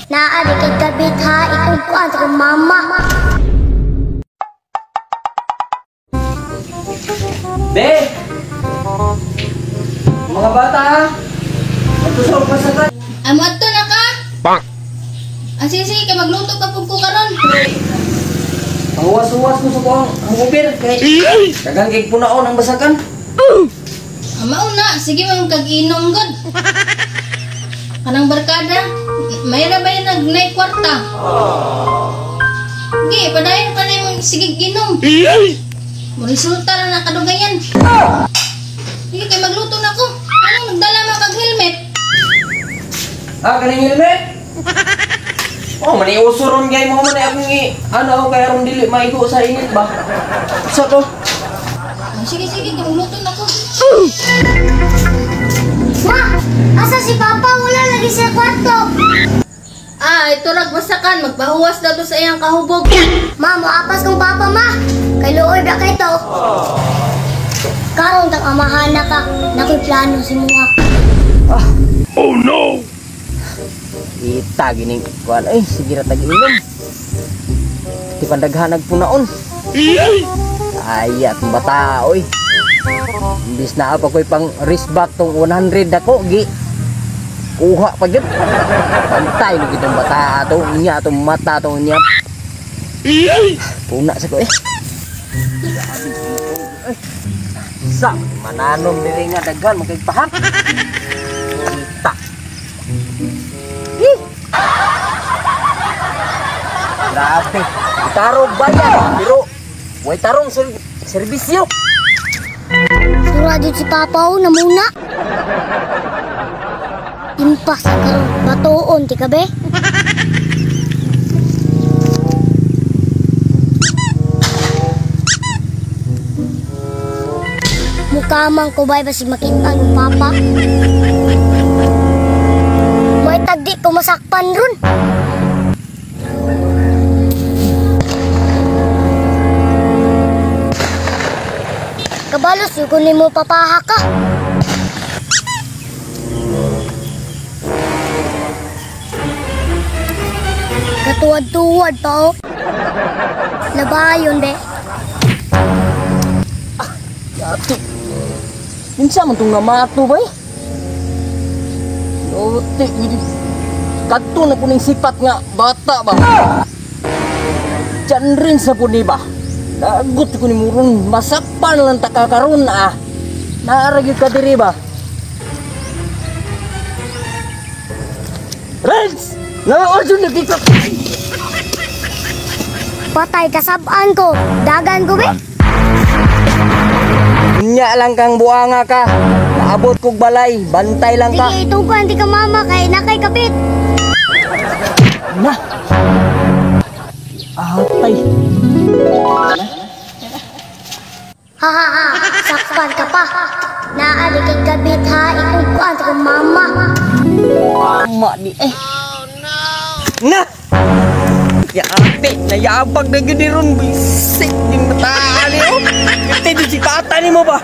Naa di kay kabit ha, itugkuan sa kong mama. Be! Mga bata ha! Magtusok pa sa kan! Amo adto na ka? Bang! Ah, sige, sige, kay magluto pa pud ko karon. Pahuwas-huwas ko sa kuang hangover kay daghang kay punaon ang basakan. Ah, mao na, sige man kag inom gud. Kanang barkada, may ra ba yung nagnay kwarta? Sige, padayon pa na yung sige inom. Mo resulta na nakadugayan. Sige, kay magluto na ko. Anong nagdala man kag helmet? Ah, kaning helmet? Oh, maniuso ron gay mo man akong i ano ako kay aron dili maigo sa init ba. Sa to. Ah, sige, sige, kay magluto na ko. Ma, asa si Papa? Wala lagi sa kwarto. Ah, ito ragbasakan, magpahuwas na to sa iyang kahubog. Ma, moapas kong papa, ma. Kay luoy ba kay to? Karon tang amahan na ka, nakoy plano si muha. Oh no! Ita gining kuan ay sige ra tag inom. Di pandaghanag punaon. Ay, atong bata oy. Imbis na pa ko'y pang wristback tong 100 dako gi. Kuha pa gyud. Pantay ni gitong bata ato niya atong mata atong niya. Puna sa ko eh. Sa mananom diri nga daghan magkagpahak. Kita. Grabe. Tarong bayan pero way tarong serbisyo. Sura jud si Papa o namuna. Impas ang karon, batuon ti ka be. Mukamang ko bay basig makita ang papa. May tagdi ko masakpan ron. Kabalos yung kunin mo papaha ka. Katuwad-tuwad pa oh. Labayon be. Yati. Minsa man tong namato bay. Lote gid. Kadto na puning sipat nga bata ba. Diyan rin sa puni ba. Lagot ko ni Murong, masakpan lang ta kakaroon ah. Naara gyud ka diri ba? Renz! Nga-order na kita! Patay kasabaan ko, dagan ko be. Nya lang kang buanga ka. Naabot kog balay, bantay lang ka. Sige, itungkuan di ka mama kay nakay kapit. Na. Atay. Ha ha ha, sakpan ka pa. Naali kay kabit ha, itungkuan sa kong mama. Mama ni eh. Oh no. Na. Ya ate, nayabag na gyud ni ron bisik ning mata ni oh. Ate di si tata nimo ba?